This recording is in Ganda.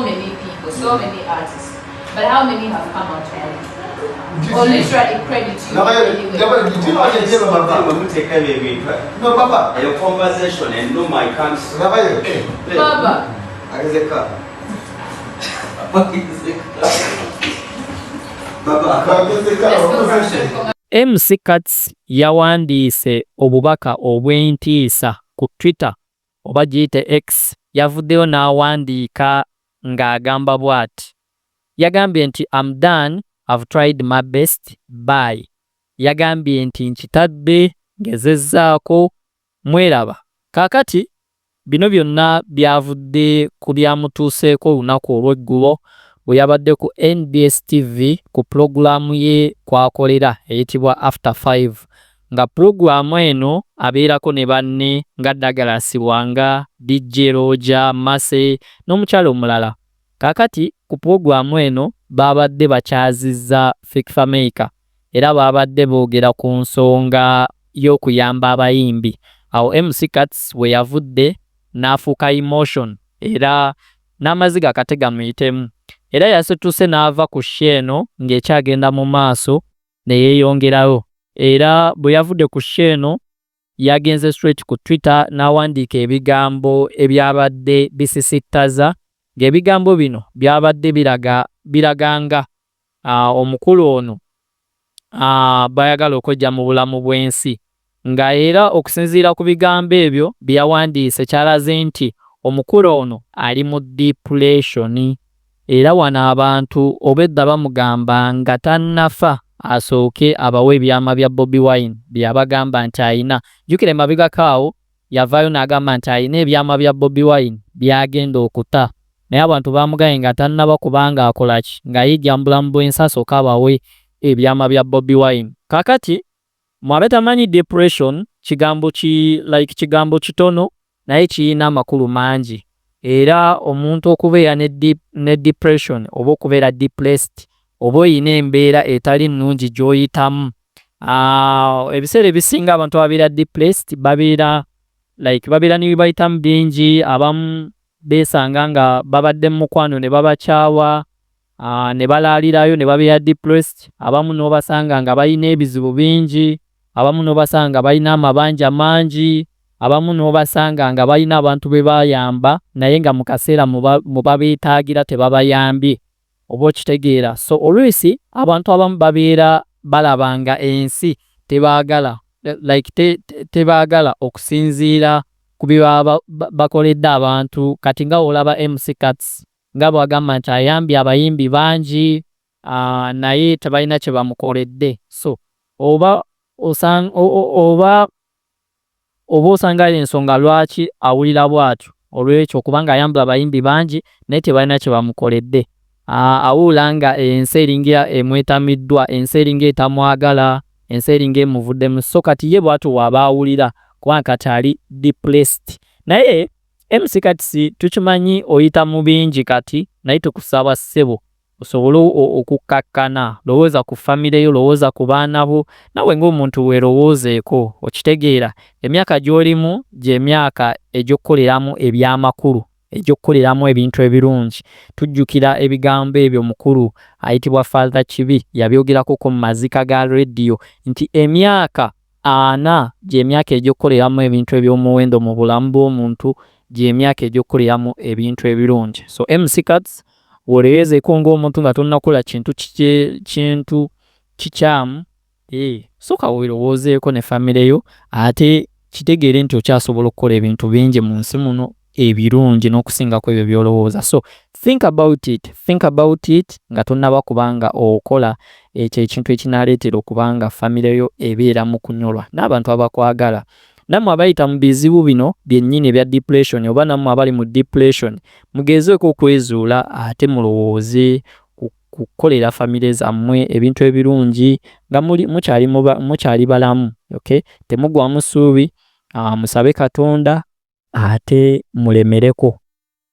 many people, so many artists, but how many have come out to you or literally credit you in any way? Muteeka ebyo ebintu. No, Baba. Eyo conversation ennuma, I can't. Labayo. Baba. Agezeka. Baba. Agezeka. Let's go for a short commercial. MC Kats yawandiise obubaka obw'entiisa ku Twitter oba giyite X. Yavuddeyo n'awandiika ng'agamba bw'ati. Yagambye nti, "Am done, have tried my best, bye." Yagambye nti nkitadde, ngezezzaako, mweraba. Kaakati bino byonna byavudde ku byamutuuseeko olunaku olw'eggulo bwe yabadde ku NBS TV ku pulogulaamu ye kw'akolera eyitibwa After 5, nga pulogulaamu eno abeerako ne banne nga Douglas Lwanga, DJ Roger, Mase n'omukyala omulala. Kaakati ku pulogulaamu eno baabadde bakyazizza Fik Fameica era baabadde boogera ku nsonga y'okuyamba abayimbi. Awo MC Kats we yavudde n'afuuka emotion era n'amaziga kate gamuyitemu, era yasituse n'ava ku show eno ng'ekyagenda mu maaso ne yeeyongerayo. Era bwe yavudde ku show eno, yagenze straight ku Twitter n'awandiika ebigambo ebyabadde bisisittaza, ng'ebigambo bino byabadde biraga biraga nga omukulu ono bayagala okweggya mu bulamu bw'ensi, nga era okusinziira ku bigambo ebyo bye yawandiise, kyalaze nti omukulu ono ali mu depression. Era wano abantu obwedda bamugamba nga tannafa asooke abawe ebyama bya Bobi Wine bye yabagamba nti ayina. Jjukira emabegako awo yavaayo n'agamba nti ayina ebyama bya Bobi Wine by'agenda okuta, naye abantu bamugambye nga tannaba kubanga akola ki, nga yeggya mu bulamu bw'ensi, asooke abawe ebyama bya Bobi Wine. Kaakati mwe abatamanyi, depression kigambo ki, like kigambo kitono naye kiyina amakulu mangi. Era omuntu okubeera ne depression oba okubeera depressed, oba oyina embeera etali nnungi gy'oyitamu. Ebiseera ebisinga abantu ababeera depressed babeera like babeera ne bye bayitamu bingi. Abamu beesanga nga babadde mu mukwano ne babakyawa ne balaalirayo ne babeera depressed. Abamu n'obasanga nga balina ebizibu bingi, abamu n'obasanga nga balina amabanja mangi, abamu n'obasanga nga balina abantu be bayamba naye nga mu kaseera mu babeetaagira tebabayambye, oba okitegeera? So oluusi abantu abamu babeera balaba nga ensi tebaagala, like tebaagala okusinziira ku bye baba bakoledde abantu. Kati nga bw'olaba MC Kats nga bw'agamba nti ayambye abayimbi bangi naye tebalina kye bamukoledde, so oba osanga ensonga lwaki awulira bw'atyo olw'ekyo, kubanga ayamba abayimbi bangi naye tebalina kye bamukoledde. Awulira nga ensi eringa emwetamiddwa, ensi eringa etamwagala, ensi eringa emuvuddemu. So kati ye bw'atyo bw'aba awulira kubanga kati ali depressed. Naye MC Kats, tukimanyi oyita mu bingi kati, naye tukusaba ssebo osobole okukkakkana. Lowooza ku famire yo, lowooza ku baana bo, nawe ng'omuntu weerowoozeeko. Okitegeera, emyaka gy'olimu gy'emyaka egy'okkoleramu ebyamakulu, egy'okkoleramu ebintu ebirungi. Tujjukira ebigambo ebyo mukulu ayitibwa Father Kibi yabyogerakoko mu maziika ga Radio nti emyaka 40 gy'emyaka egy'okkoleramu ebintu eby'omuwendo mu bulamu bw'omuntu, gy'emyaka egy'okkoleramu ebintu ebirungi. So MC Kats, weerowoozeeko ng'omuntu nga tonnakola kintu kintu kikyamu. Sooka weerowoozeeko ne famire yo, ate kitegeere nti okyasobola okukola ebintu bingi mu nsi muno ebirungi n'okusingako ebyo by'olowooza. So think about it, think about it nga tonnaba kubanga okola ekyo ekintu ekinaaleetera okuba nga famire yo ebeera mu kunyolwa n'abantu abakwagala. Nammwe abayita mu bizibu bino byennyini ebya depression, oba nammwe abali mu depression, mugezeeko okwezuula ate mulowooze kukolera famire zammwe ebintu ebirungi nga muli mukyali mukyali balamu. Okay, temuggwamu ssuubi, musabe Katonda ate mulemereko.